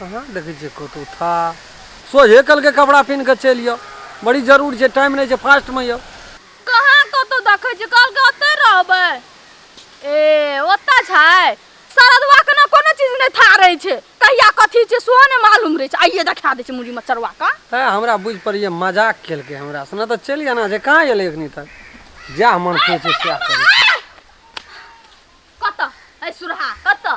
कहाँ देखै छियै कतहु था सोझे कलके कपड़ा पिन्ह कऽ चलि आउ बड़ी जरूर छै टाइम नहि छै फास्टमे यौ कहाँ कतौ देखै छियै कहलकै ओतै रहबै ए ओतऽ छै शरदवा के ने कोनो चीज नहि था रहै छै कहिया कथी छै सेहो नहि मालूम रहै छै आइए देखा दै छै मुड़ी में चढ़वा कऽ तैँ हमरा बुझि पड़ैए मजाक केलकै हमरासँ नहि तऽ चलि एना छै कहाँ एलै एखनी तक जएह मन कहै छै सएह करै छै। कतऽ ऐ सुरहा कतऽ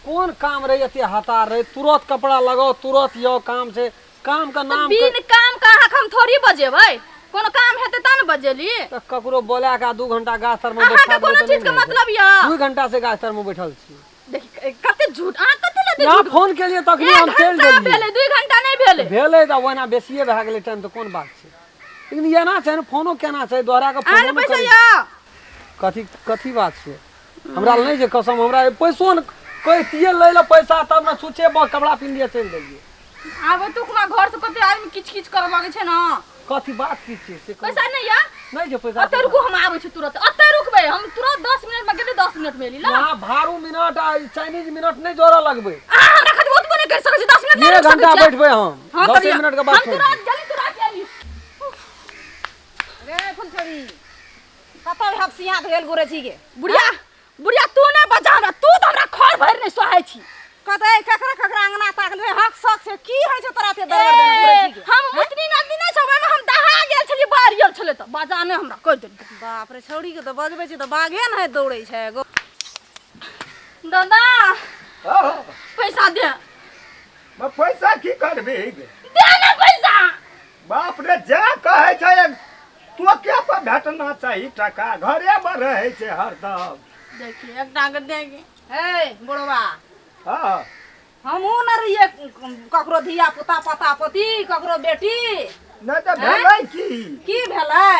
कोन काम रहै एते हतार रहै तुरत कपड़ा लगाओ तुरत यौ काम छै काम के तऽ नाम बिन काम के अहाँके हम थोड़ी बजेबै कोनो काम हेतै तब ने बजेली तऽ ककरो बोला के दू घंटा गाछ तर में अहाँके बैठा कोनो देबै तऽ चीज के नहि ने हेतै। मतलब यऽ दू घंटा से गाछ तर में बैठल छी देखी कते झूठ अहाँ कते लते यहाँ झूठ फोन केलियै तखनी एक हम चलि घंटा देलियै भेलै 2 घंटा नहि भेलै भेलै तऽ ओना बेसिए भए गेलै टाइम तऽ कोन बात छै लेकिन एना छै ने फोनो केना छै दोहरा कऽ अहाँ फोनो लग नहि पैसा करै यऽ कथी कथी बात छै हमरा लग नहि छै कसम हमरा पैसो ने कहितियै लै लए पैसा तब ने छुच्छे कपड़ा पिन्ह लिअ चलि देलियै आब तू हमरा घर से कते आदमी किच किच करऽ लगै छै ने कथी बात की छै से कहू। पैसा नहि यऽ नहि छै पैसा ओतऽ रुकू हम आबै छी तुरंत ओतऽ रुकबै हम तुरंत 10 मिनट में गेली 10 मिनट में एली ला यहाँ भारू मिनट आ चाइनीज मिनट नहि जोड़ऽ लगबै अहाँ हमरा खातिर ओतबो नहि करि सकै छी 10 मिनट नहि एक रुकि घंटा सकै छियै बैठबै हम हाँ दसे तब मिनट के बाद हम छोड़ि तुरंत जल्दी तुरंत एली रे फुलछड़ी कतऽ हपसियात भेल गुरै छी गे बुढ़िया बुढ़िया तू नहि बजा हमरा तू तऽ हमरा खर भरि नहि सोहाइ छी कतै ककरा ककरा अंगना ताकल रे हक सक छै की होइ छै तोरा एते दरबर देने घुरै छी गे हम मुतनी नदी नहि छै ओहिमे हम दहा गेल छलियै बाढ़ि आयल छलै तऽ बजा नहि हमरा कहि देलकै बाप रे छौड़ी के तऽ बजबै छै तऽ बाघे ने दौड़ै छै गो दादा हाँ, पैसा दे मैं पैसा की करबी दे ने पैसा बाप रे जे कहै छै तो के पर भेटना चाही टका घरे मे रहै छै हरदम देखिए एकटा के देंगे हे बुढ़वा हँ हमहूँ ने रहियै ककरो धिया पुता पता पोती ककरो बेटी नहि तऽ भेलै की की भेलै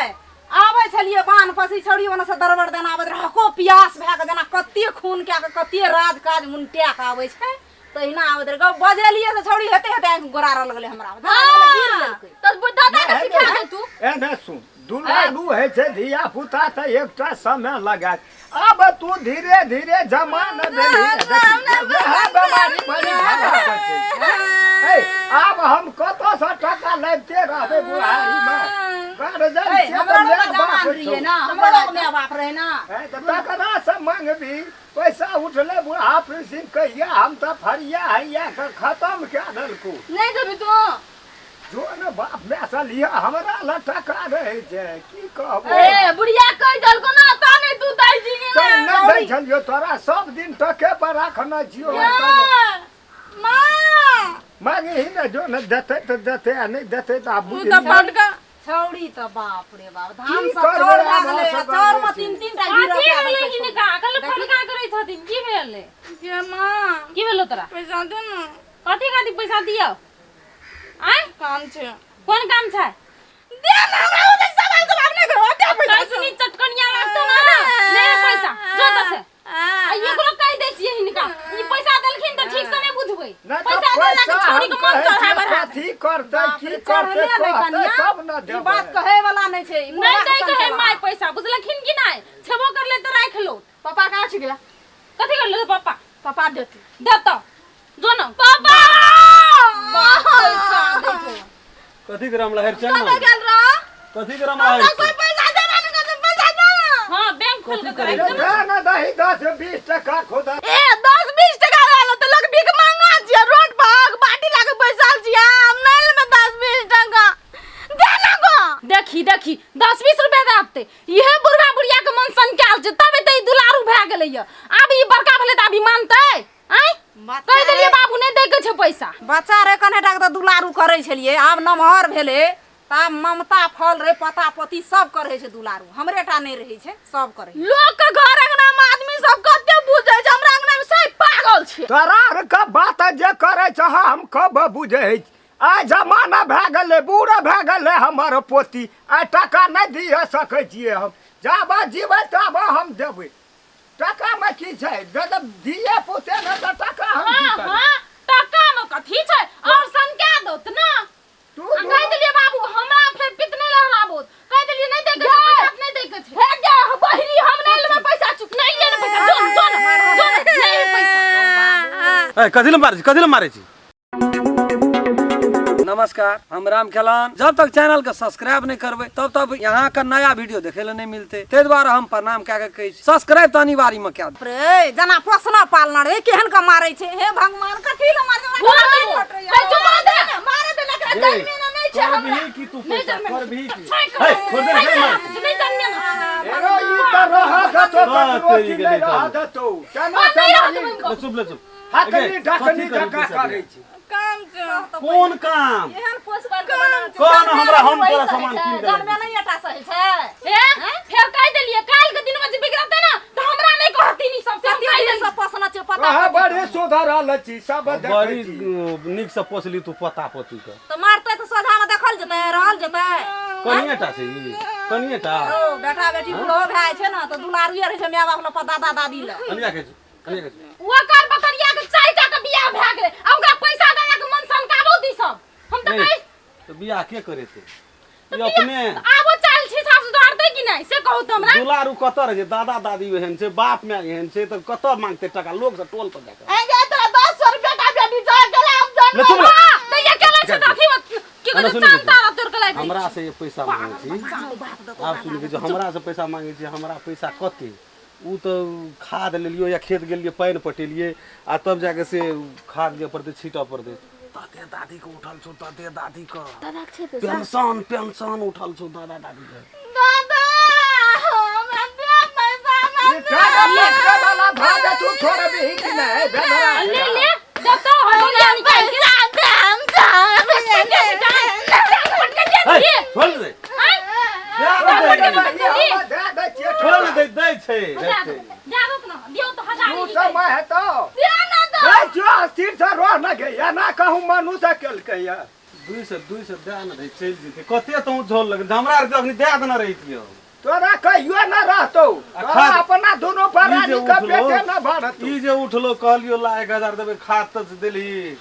आबै छलियै बान्ह पसी छौड़ी ओने से दरबर देना आबैत रहै हको पियास भए कऽ जेना कते खून कए कऽ कते राज काज मुनटा कऽ आबै छै तहिना आबैत रहै गौ बजेलियै से छौड़ी हेते हेते आँखि गोरा लगलै हमरा गिर लेलकै तऽ दादा के सिखा दे तू एने सुन दुलारू होइ छै धिया पुता तऽ एकटा समय लगा आब तू धीरे धीरे जमा न देलही वएह बेमारी बड़ी खराब छै ऐ, आब हम कतऽसँ टका लाबिते रहबै बुढ़ारीमे गार्जियन ऐ, छियै हमरो तऽ लोग माय जवान बाप रहियै छौ। ना हमरो लोग माय बाप रहै ना ऐ, तऽ तकरासँ मङ्गबी पैसा उठलै बुढ़ा पेंशन कहिया हम तऽ फरिया हैया के खतम कए देलकौ नहीं देबी तू जो ने बाप माय से लिअ हमरा लग टका रहै छै की कहबो ए बुढ़िया कहि देलको ना ता नहीं तू दै छी तऽ नहि दै छलियौ तोरा सब दिन टके पर राखने छियौ माँ मांगही ने जो ने देतै तऽ देतै आ नहि देतै तऽ आब तू बुझि तऽ बड़का छौड़ी तऽ बाप रे बाप धान की सब करबै चाउर आब भए गेलै हम आ सब चाउर मे आबै छी। तीन तीन टा कथी गिरह कए भेलै देलकै हिनका कल फटका करै छथिन की भेलै गे माँ की भेलो तोरा पैसा दे ना कथी खातिर पैसा दियौ आँय काम छै कोन काम छै दे ना हमरा ओते सवाल जवाब नहि करो दे पैसा कैसनी चटकनिया लागतो ना नहीं पैसा जो तो से आ एकरो कहि दै छियै हिनका ई पैसा देलखिन तऽ ठीक से नहि बुझबै नहि तऽ पैसा देला के पैसा छौड़ी हम के मन कहै चढ़ा छियै बढ़ा कथी करतै बाप की रे, करतै चढ़ले नहि कहतै कनिया। तब ने ई बात देबै कहै वाला नहि छै ई नहि बुढ़ा दै के है के माय पैसा बुझलखिन कि नहि छेबो करले तऽ राखि लो पापा कहाँ छी गेला कथी करले पापा पापा देती देतौ जो न पापा पैसा दै छौ कथी के राम लहर छै कतऽ ने गेल रह कथी के राम लहर हमरा छै कोई पैसा देबे नहि करतै पैसा दे हां बैंक खोल के कथी राखि अरे दे दे ने दही दस बीस टका खुदा ए 10 20 टका रहल तऽ लोग भीख मांगा छियै रोड पर बाटी लाके बैसल छियै हम नहीं लेबै 10 20 टका दे ना गो देखी देखी दस बीस रुपया दे इहे बुढ़वा बुढ़िया के मन सनकायल छै तब एते ई दुलारू भए गेलै यऽ आब ई बड़का भेलै तऽ आब ई मानतै आँय बच्चा कहि देलियै रे- बाबू नहि दै के छै पैसा बच्चा रे कने टाके तऽ दुलारू करै छलियै आब नमहर भेलै तऽ आब ममता फल रे पता पोती सब करै छै दुलारू हमरे टा नहि रहै छै सब करै छै। लोग के घर अंगना में आदमी सब कते बुझै छै हमरा अंगना में सब पागल छै तोरा आरके बात जे करै छह हम कब बुझै छी आइ जमाना भए गेलै बूढ़ भए गेलै हमर पोती आइ टका नहि दिअ सकै छियै हम जाबऽ जीबै ताबऽ हम देबै टकामे की छै जब दिए पुते ने तऽ टका हम की हाँ करबै? हाँ टका में कथी छै और सनका दोत ना तू आ कहि देलियै बाबू हमरा फेर पित नहि लहराबो कहि देलियै नहि दै के छै पैसा नहि दै के छै हे गे बहिरी हम नहीं लेबै पैसा चुप नहीं ले पैसा जोन जोन जोन नहीं पैसा ए कथी लए मारै छी, कथी लए मारै छी? नमस्कार, हम राम खेलान। जब तक चैनल के सब्सक्राइब नहीं करबै तब तक यहाँ का नया वीडियो देखे ला नहीं मिलते, ताहि दुआरे हम प्रणाम कए के कहै छी सब्सक्राइब तऽ अनिवार्य में कए देब। रे जना पोसना पालना रे केहन के मारै छै, हे भगवान कथी ले मारै छै? बोल देबो। ए, चुप रह दे। मारे दे एकरा, जन्मे ने नहि छै हमरा। करबिही की तू नहि पैसा जन्मे। करबिही की? छोड़ि हे, कऽ। छोड़ दे, छोड़ि मार। कऽ, नहि जन्मे ने। एरो ई तऽ रहऽ देतौ, हाँ, ककरो तेरी की के नहि नहि रहऽ चाही। देतौ। केना हाँ, नहि रहऽ केना देबै ई इनको। ले चुप, ले चुप। हकनी ए, ढकनी कथी करबी जकाँ पैसा करै के? छै। काम छै। कोन काम? एहन पोस पाल के बना कौन हमरा हम तोरा सामान कीन के जन्मे नहि एटा सही छै। हे, फेर कहि देलियै काल्हि के दिन में जे बिगड़तै ना तऽ हमरा नहि कहथिन ई सब से हम कते कहि दिन देलियै। से पोसना छै पता अहाँ कथी। बड़ी सुधरल छी, सब देखै बड़ी छी। नीक से पोसली तू पोता पोती के। तऽ मारतै तऽ सोझा में देखल जेतै, रहल जेतै। कनिए टा छै ई, कनिए टा। ओ बेटा बेटी बूढ़ो भए जाइ छै ने तऽ दुलारुए रहै छै माय बाप लग, दादा दादी लग। कनिया के छी, कनिया के छी। ओकर बतरिया के 4 टा के बियाह भए गेलै आ ओकरा पैसा दऽ दऽ के मन सनकाबो दी सब। हम तऽ नहीं, कहि तऽ बियाह के करेतै? तऽ ई बियाह- अपने आबो चालि छी सासु सुधारतै कि नहि से कहू तऽ हमरा। दुलारू कतऽ रहै छै? दादा दादी एहन छै, बाप माय एहन छै, तऽ कतऽ मांगतै टका लोक से टोल पर जाकऽ? ए गे, तोरा 1000 रुपया का बेटी जा गेला हम ले जानबै। चुप रह। हाँ, तऽ ये केला छै तऽ अथी मत- की कहै एना छै सुनै चाँद छी। तारा तोड़ के लाबि दै हमरा छी। से ये पैसा मांगै छी, आब सुनि के जे हमरा से पैसा मांगै छी, हमरा पैसा कते? उ तऽ खाद लेलियो या खेत गेलियै पानि पटेलियै आ तब जाके से खाद दिअ पड़तै, छीटऽ पड़तै। दादे दादी के उठल छौ, दादे दादी के पेंशन, पेंशन उठल छौ दादा दादी के। दादा हमरा दे पैसा, हमरा ई टाका पटका वाला भाग तू छोड़बिही कि नहि? बेदरा छै। ले ले जतऽ हटौलिया निकालि के। पैसा दे, हम जाब। पटका दे हे, दिए। छोड़ दे, आँय? दे दे, ई हम दए दै छियै, छोड़ दे, दै छै, दै दए छै। दो, दए दो ने, दियौ तऽ हजार तू निकालि। समय हेतौ। दे ना दो। दै छियौ, स्थिर से रह न गे, एना कहूँ मनुष्य केलकै ये। 200 200 दए ने दै, चलि जेतै। कते तू झोल लगल हमरा आर अखनी दए देने रहितियौ। तोरा कहियो न रहतौ, आ तोरा खाद- अपना दुनू ई जे प्राणी के उठलो पेटे न भरतौ। ई जे उठलो कहलियो ला 1000 देबै, खाद तऽ देलही।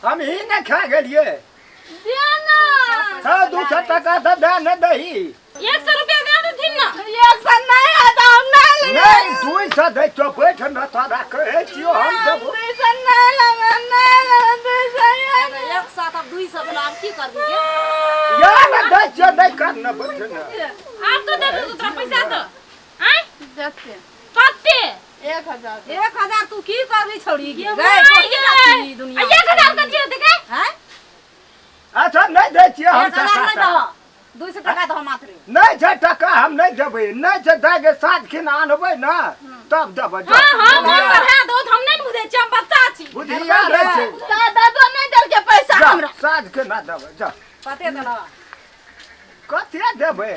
हम ही ने खा गेलियै। दे ना। हँ, 200 टका तऽ दए ने दही। 100 रुपया दए देथिन ने। 100 नहीं आता, हम नहीं लेबै। नहि, 200 दै छियौ, बैठ न, तोरा कहै छियौ हम देबौ। 200 नहीं लेबै, नहीं लेबै, 200 नहीं। एक साथ अब 200 भेलो, आब की करबी गे? या ने दै छियौ, नहि कर न, बैठ न। आब तऽ दे दे तोरा पैसा तऽ। आँय? देखते। कते? 1000। 1000 तू की करबी छौड़ी गे? ये गै, माय तोही गे। राखी दुनिया। आ 1000 कथी हेतै गे? हैं? अच्छा नहि दै छियै हम 1000 नहि टका। दह, 200 टका दह मात्र। नहि छै टका, हम नहि देबै, नहि छै दै के सात खिन आनबै ने तब देबै। जा। हाँ हाँ, मन बढ़ा दो, हम नहि बुझै छियै, हम बच्चा छी। बुधिया रहै छै। दादा तो नहीं देलकै पैसा जा, हमरा। साँझ के ना देबै, जा। कते देलह? कते देबै?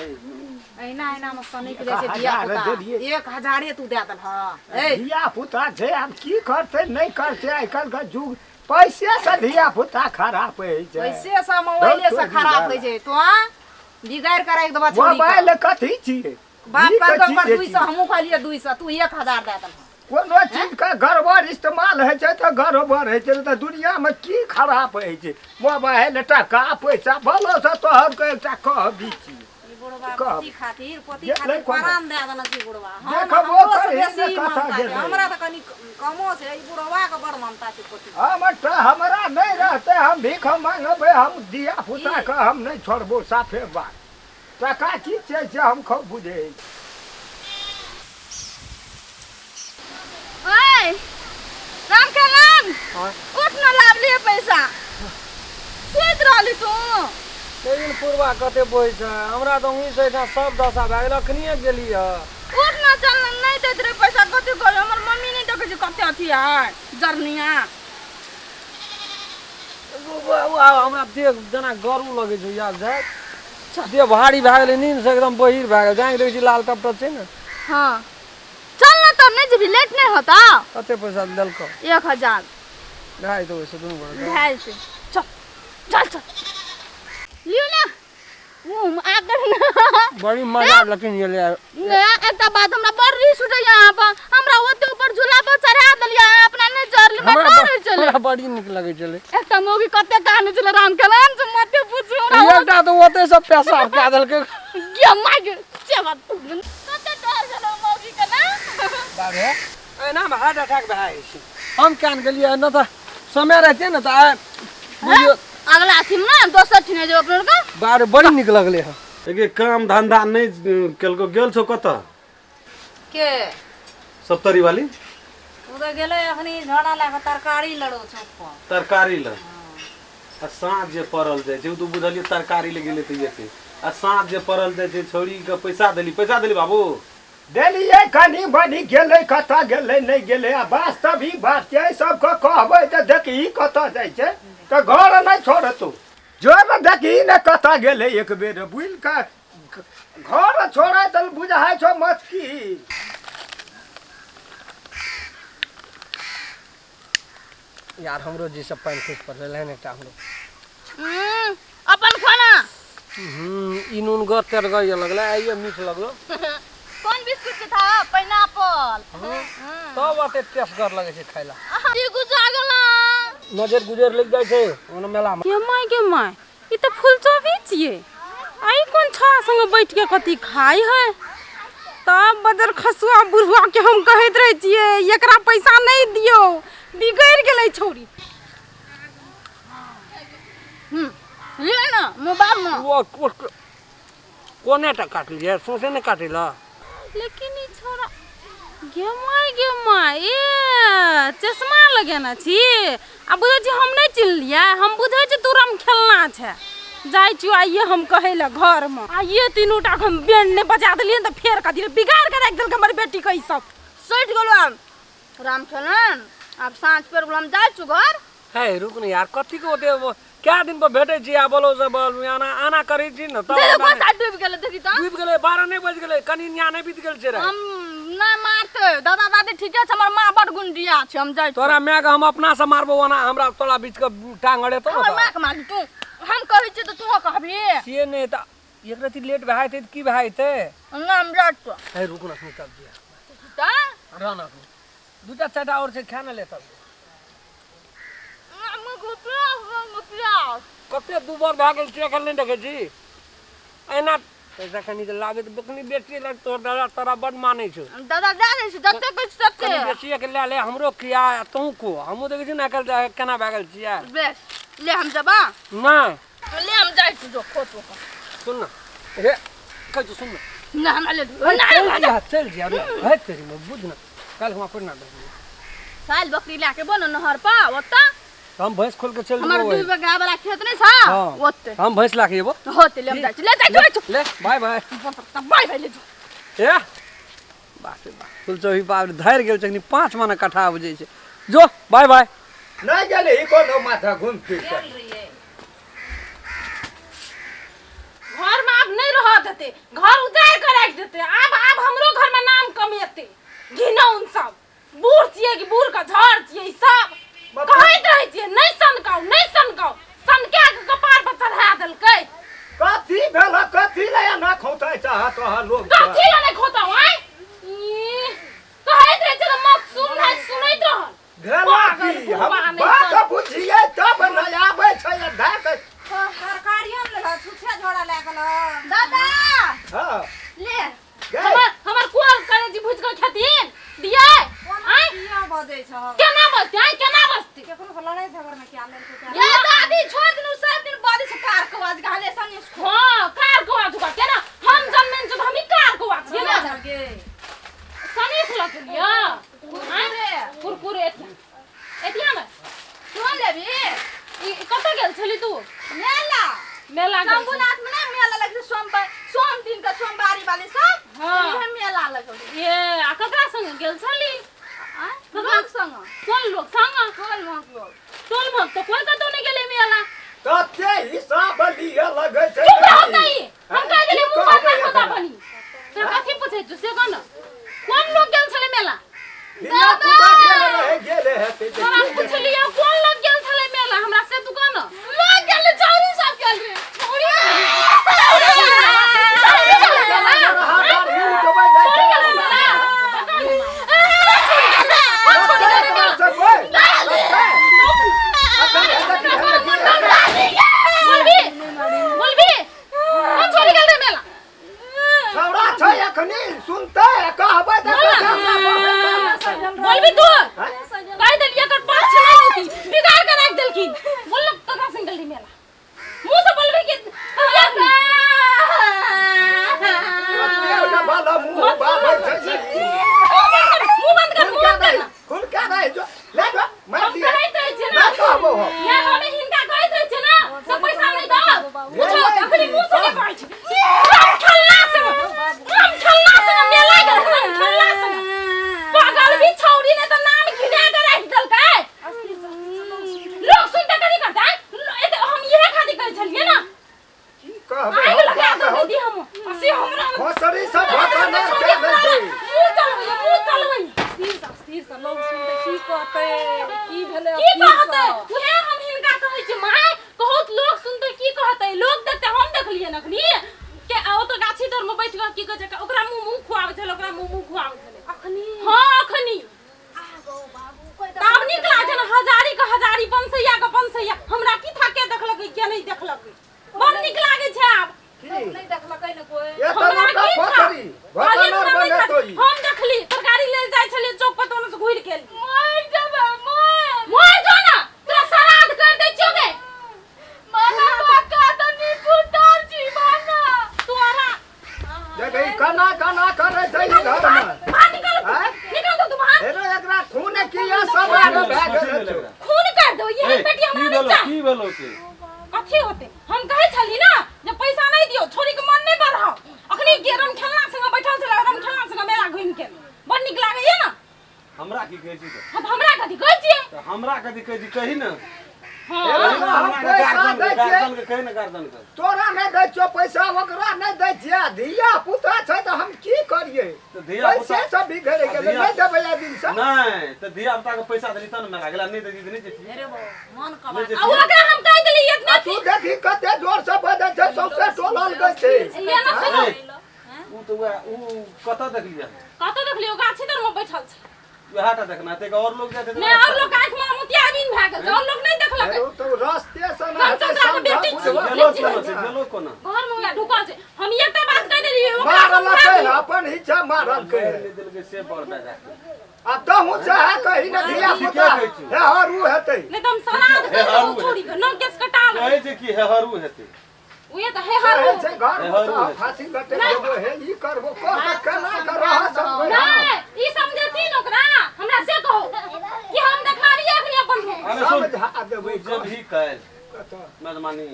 अहिना अहिना मे सनकि जाइ छै 1000 धिया पुता। देलियै। 1000 तू दए देलह? ए धिया पुता छै, आब की करतै नहि करतै, आइ काल्हि के युग पैसे से धिया पुता खराब होइ छै। पैसे से मोबाइले से बहुत खराब चोरी होइ छै। तो बिगाड़ि के राखि देबह छौड़ी के। मोबाइल कथी छियै? बाप नीक कहलकै चीज ओकर छियै। 200, हमहूँ कहलियै 200, तू 1000 दए देलह। कोनो चीज के गड़बड़ इस्तेमाल होइ छै तऽ गड़बड़ होइ छै, तऽ दुनियामे की खराब होइ छै? मोबाइल, टका पैसा भलो से तोहर के एकटा कहबी छी। ई बुढ़बा कहब। पोती खातिर, पोती जे खातिर नहि कहब। प्राण दए देने छै बुढ़बा। हम देखबो हमरो से करही बेसी ने कतऽ ममता छै। गेलै। हमरा तऽ कनि कमो छै, ई बुढ़बा के बड़ ममता छै पोती। हम तऽ हमरा नहि रहतै, हम भीख मांगबै, हम धिया पुता के हम नहि छोड़बो, साफे बात। टका की छै से हम खूब बुझै छी। ओए राम खेलान, हाँ। उठ न, लाभ लिए पैसा। सुति रहली तू? लेकिन पूर्वा कते बोझ छै, हमरा तऽ वहीं से एहिठाम सब दशा भए गेल, अखनिए गेली हँ। उठ न, चल न, नहीं दैत रहे पैसा कथी करू? हमर मम्मी नहीं देखै छै कते अथी है जरनिया। हमरा देह जेना गरू लगै छै याद जाय, देह भारी भए गेलै, नींद से एकदम बहिर भए गेल। जाके देखै छी लाल टपटप छै ने। हाँ चल न तब, नहीं जेबही? लेट नहीं होता? कते पैसा देलकौ? 1000। भए जेतौ ओहिसँ दुनू गोटे। भए जेतै, चल चल चल। लियौ ने मुँह आकर ने। बड़ी मजा लेकिन गेलै। ने एकटा बात, हमरा बड़ रिस उठैया अहाँ पर। हमरा ओते ऊपर झूला पर चढ़ा देलियै, अहाँ अपना नहि चढ़ली। हमरा हमरा डर होइ छलै। हमरा बड़ी नीक लगै छलै। एकटा मौगी कते कानै छलै राम के से मते पूछू हमरा। एकटा तऽ ओतै सब पेशाब कए देलकै। गे my गे, से बात कते डर छलै मौगी के ने। बाबे एनामे हार्ट अटैक भए जाइ छै। हम केहन गेलियै न तऽ समय रहते ने तऽ आइ बुझियौ अगला अथी में ना दोसर ठिने जेब अपना के बारे बड़ी नीक लगले हँ। एके काम धंधा नहि केलको, गेल छौ कतऽ के? सप्तरी वाली ओ तऽ गेलै अखनी झोरा लए कऽ तरकारी लड़ो चौक पर। तरकारी लए आ साँझ जे पड़ल जाइ छै, ओ तऽ बुझलियै तरकारी लए गेलै तऽ एतै। आ साँझ जे पड़ल जाइ छै, छौड़ीके पैसा देली, पैसा देली बाबू? देलियै कनि मनि, गेलै कतऽ गेलै नहि गेलै। आ वास्तविक बात छै, सबके कहबै तऽ देखही कतऽ जाइ छै तऽ घर नहि छोड़तौ। जो ने देखही ने कतऽ गेलै, एक बेर बुलि कऽ घर छोड़ै तऽ बुझाइ छौ मस्की। यार हमरो जी सब पानि खसि पड़लै ने एकटा हमरो। अपन खाना। ई नूनगर तेरगर ये लगलै, आइये मीठ लगलो। कोन बिस्कुट के था? पाइनएप्पल। तब अते टेस्टगर लगै छै खाइ ला। ई गुजा गेला। नजर गुजर लागि जाइ छै ओना मेला मे। के my, गे my, ई तऽ फुलचोबी छियै। आ ई कोन छौड़ा संगे बैठ के कथी खाइ है? तब बदर खसुआ बुढ़वा के हम कहैत रहै छियै, एकरा पैसा नहि दियौ, बिगड़ि गेलै छौड़ी। ले ना मोबाइल में। वो कोने टा काटलियै, सौंसे नहि काटै लए। लेकिन ई छौड़ा, गे my, गे my, ए चश्मा लगेने छी आ बुझै छी हम नहि चिन्हलियै? हम बुझै छी तू रम खेलना छै। जाइ छियौ आइये हम कहै लए घरमे। आइये तीनू टा हम बैंड नहि बजा देलियै तऽ फेर कथी बिगाड़ के राखि देलकै हमर बेटीके ई सब। सटि गेलो आब राम खेलन, आब साँझ पड़ि गेलो, हम जाइ छी घर। हे रुक ने यार, कथी के ओते कए दिन पर भेटै छी आ बोलो से बोल आना आना करै छी ने तब। देखो हमरा गोसा डूबि गेलै, देखी तऽ डूबि गेलै, 12 नहि बजि गेलै, कनि न्या नहि बीत गेल छै रे। हम नहि मारतै दादा दादी, ठीके छै, हमर माँ बड़ गुंडिया छै, हम जाइ छी। तोरा माय के हम अपना से मारबो, ओना हमरा तोरा बीच के टांग अड़ेतौ ने। हमर तऽ माँ के मारबी तू? हम कहै छियै तऽ तू कहबी से नहि तऽ एक रति लेट भए जेतै तऽ की भए जेतै? नहि, हम जाइ छियौ। हे रुक ने अखनी, तब जिया तऽ रह ने, अखनी दूटा चारिटा आओर छै, खा ने ले तब। प्यास कते दू बार भए गेल छै, एखन नहि देखै छी एना पैसा कनि जे लाबै तऽ कनि बेसी लग। तोहर दादा तोरा बड मानै छौ। दादा दए दै छै जते कहै छै तते। कनि बेसिए के लए ले, हमरो किया आ तोहूँ को हमहूँ देखै छी ने आइकाल्हि केना भए गेल छियै। बेस ले, हम जेबा। नहि ले, हम जाइ छी, जो खो तू। सुन ने हे, कहै छी सुन ने। नहि, हमरा ले चल नहि जिया, चल जिया रे, है तेरी में बुझ ने, काल्हि हमरा पढ़ना दे। काल्हि बकरी लए के बनो नहर पर ओतऽ। तऽ हम भैंस खोल के चल हमर जेबो। दू बीघा वाला खेत नहि छौ? हाँ। ओते हम भैंस लए के जेबो। होते, ले हम जाइ छी, ले जाइ छी। ले, बाय बाय। बाय बाय, ले जो। ए बाप रे बाप, फुलचौही बाप रे धरि गेल छै, 5 मना कट्ठा बुझै छै। जो, बाय बाय। नहि गेलै कोनो माथा घुमि फिर कऽ। घर में आब नहीं रह देते, घर उजाड़ के राख देते। आब आब हमरो घर में नाम कमेते घिनौन सब। बूढ़ छियै कि बूढ़ के झड़ छियै? ई सब कहैत रहै छियै, नहीं सनकाउ, नहीं सनकाउ, सनका के कपार पर चढ़ा देलकै। कथी भेल? कथी लए एना खौतै चाहत अहाँ लोग? कथी लए नहीं खोताउ? आँय, ई, कहैत रहै छियै तऽ मत सुन, नहीं सुनैत रहल। भेल पागल की? बुढ़बा हम नहि बात तऽ। बुझियै तब ने आबै छै धए कऽ। तरकारियो ने लेलह, छुछे झोरा लए गेलह। दादा। हँ। ले। गै। हमर हमर कोल करेजी भुजि कऽ खेथिन दियै? आँय, किया बजै छह? केना बजतै? आँय, केना बजतै? केकरो के लड़ाइ झगड़मे किया लेलकै? ये दादी, छोड़ दिन, सब दिन बजै छै कार के आवाज गाले संगे। हाँ, कार को आवाज ओकरा केना? हम जन्मेन छी तऽ हमही कार को आवाज छियै ने। गे सनेस लऽ के लिअ। आँय, कुरकुरे एतिया एतिया ने। तू लेबी? ई कतऽ गेल छली तू? मेला। मेला गेल छली। शंभुनाथ में नहीं मेला लगे छै सोमवार, सोम दिन के सोमवारी वाली सब। हाँ। इहे मेला लगल छै। ए आ ककरा संगे गेल छली? आँय? लोक संग। कोन लोक संग? टोल महक लोक। टोल महक तऽ कोई कतौ नहि गेलै मेला। तते हिसाब लिअ लगै छै। चुप रहो नहीं, हम कह देलियै मुँह पर कहबै ना खोता एकरा? बनी तोरा कथी पूछै छौ से कह ने, कोन लोग गेल छलै मेला? धिया पुता गेल रहै, गेल हेतै तऽ तोरा के गेल? पुछलियौ कोन लोग गेल छलै मेला हमरा से तू कह ने। लोक गेल, चौरी सब गेल रे। छौड़ी गेल मेला? दाढ़ी उठबै जाइ छौड़ी छै। गेल मेला? पता नहि। तते एकरा सब ओइ, तते। अखन हेतै कि हेतै की? बोलबी, बोलबी, कोन छोड़ी गेल रे मेला? छौड़ा छै, अखनी सुनतै आ कहबै तऽ कहतै हमरा बाप रे बाप। बोलबी तू? कहि देलियै एकर पाँच कहबो हम ये हमें हिनका कहैत रहै छै ना से पैसा नहीं दो पूछो अखनी मुंह से नहीं कहै छै राम खेलना से राम खेलना से मेला गेल राम खेलना से पागल भी छौरी ने त नाम घिना के राखि देलकै लोग सुनते कथी करतै एते हम इहे खातिर कहै छलियै ना की कहबो आगि हम लगा क्या दो दीदी हम से हमरा खसरी सब घटना के दै छै मुंह चलबै मुंह चलबै स्थिर से लोग सुनते की कहते की भेलै की कहतै उहे हम हिनका कहै छी माय बहुत लोग सुनतै की कहतै लोग देखतै हम देखलियै अखनी के ओ तो गाछी तर में बैठ के की कहै छै ओकरा मुंह मुंह खुआबै छलै ओकरा मुंह मुंह खुआबै छलै अखनी हां अखनी तब नीक लागै छै ने हजारी के हजारी पंसैया के पंसैया हमरा की थाके देखलकै के नहि देखलकै बड़ नीक लागै छै आब की नहीं देखलकै ने कोई ये तो हमरा मोटा की था? फसरी कहलियै भटनर हमरा नहि बने था। तो ई हम देखली तरकारी लेल जाइ छलियै चौक पर तऽ ओने से घुरि गेल मर जेबै मर मर जो ना तोरा श्राद्ध कर दै छियौ गे माना बाका त निपुतार छी माना तोरा देख ई कना कना करे छै ई घर में बाहर निकल आँय? निकल तो तू बाहर हेरो एकरा खून किया सब आगे भए गेल छौ खून कर दो ये ए, बेटी की हमरा नहीं भेलो चाही की भेलो से कथी होते हम कहै छली ना जे पैसा नहीं दियो छोरी के मन नहीं बढ़ाओ अखनी के रम खेलना संग बैठल छलै रम खेलना संग मेला घुमि के बड़ नीक लागैया ना हमरा की कहै छी तऽ हम हमरा कथी कहै छियै तऽ हमरा कथी कहै छी कही ने हाँ एगो हम पैसा दै छियै गार्जन के कही ने गार्जन के तोरा नहि दै छियौ पैसा ओकरा नहि दै छियै आ धिया पुता छै तऽ हम की करियै तऽ धिया पुता पैसे सब बिगड़ि गेलै धिया- नहि देबै आइ दिनसँ नहि तऽ धिया पुता के पैसा देली तब ने मेला गेला नहि देली तऽ नहि जेती अरे बो मन कबा नहि आ जेती ओकरा हम कहि देली आ इतना तू देखी कते जोर से बजै छै सौंसे टोलल गै छै ये ना सुनो ए, उ तऽ वएह उ कतऽ देखलियै कतऽ देखलियो गाछी तर में बैठल छै वएह टा देखना ताहिके और लोग जाइत हेतै नहि और लोग आँखि में मोतियाबिंद भए गेल छै और लोग नहि देखलकै हेरो तो रास्ते से ना हेतै कंचन समझा बेटी छी। बुझबा गेलो कोना छै गेलो कोना घर में वएह ढुकल छै हम एकटा बात कहि देलियै ओकरा समझा मारलकै दियौ अपन इच्छा मारलकै मारि नहि देलकै से बड़ बेजा आ तहूँ चाहे कही ने धिया ठीके पुता कहै छी। हे हरू हेतै नहि तऽ हम श्राद्ध हे करि देबौ हरू छोड़ी के नौ केस कटा लेबै कहै छै कि हेहरू हेतै उहे तऽ हे हरू कहै छै घर हे में हरू से हेतै। फांसी लटक देबो हे ई करबो कह के केना के रह सकबै नहि ई समझथिन ओकरा हमरा से कहू कि हम देखाबियै अखनी अपन रूप अरे सुन समझा देबै तू जब ही काल्हि कतऽ मेजबानी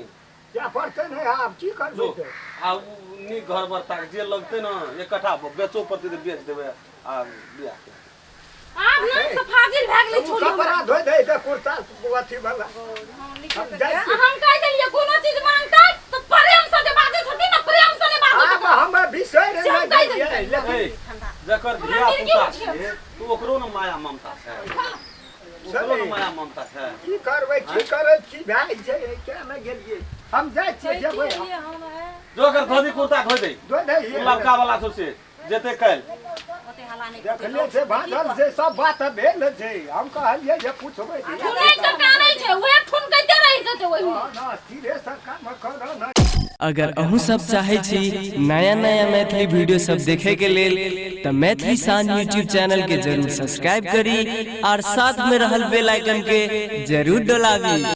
जा पड़तै नहि आब की जो करबै तऽ आ उ नीक घर बर ताक जे लगतै ने एक कट्ठा बेचो पड़तै तऽ बेच देबै आ बियाह के आब नाम से फाजिल भए गेलै उ छोड़ी हमरा। कपड़ा धोइ दै छै कुर्ता अथी वाला हम जाइ आ छी हम कहि देलियै कोनो चीज मांगतै तऽ प्रेम से जे बाजै छथिन ने प्रेम से नहि बाजू आब हमे बिसरि से हम नहि कहि गेलियै लेकिन ए, जकर हमरा धिया मिर्गी पुता उठि गेल। छियै तऽ ओकरो ने माया ममता छै ओकरो ने माया ममता छै की करबै की करै की भए छै किया नहि गेलियै हम जाइ छियै जेबै हम। जो ओकर धोती कुर्ता धोइ दै धोइ दै उ लड़का वाला छौ से जेतै काल्हि ओते हला नहि देखले छै बाजल छै सब बात भेल छै हम कहलियै जे पुछबै ठुनै के कानै छै उहे ठुनकैते रहि जेतै ओहिमे ना सीधे सरकार मे करऽ ना अगर अहूँ सब चाहै छी नया नया मैथिली वीडियो सब देखे के लेल तऽ मैथिली शान यूट्यूब चैनल के जरूर सब्सक्राइब करी और साथ में रहल बेल आइकन के जरूर डोलाबी।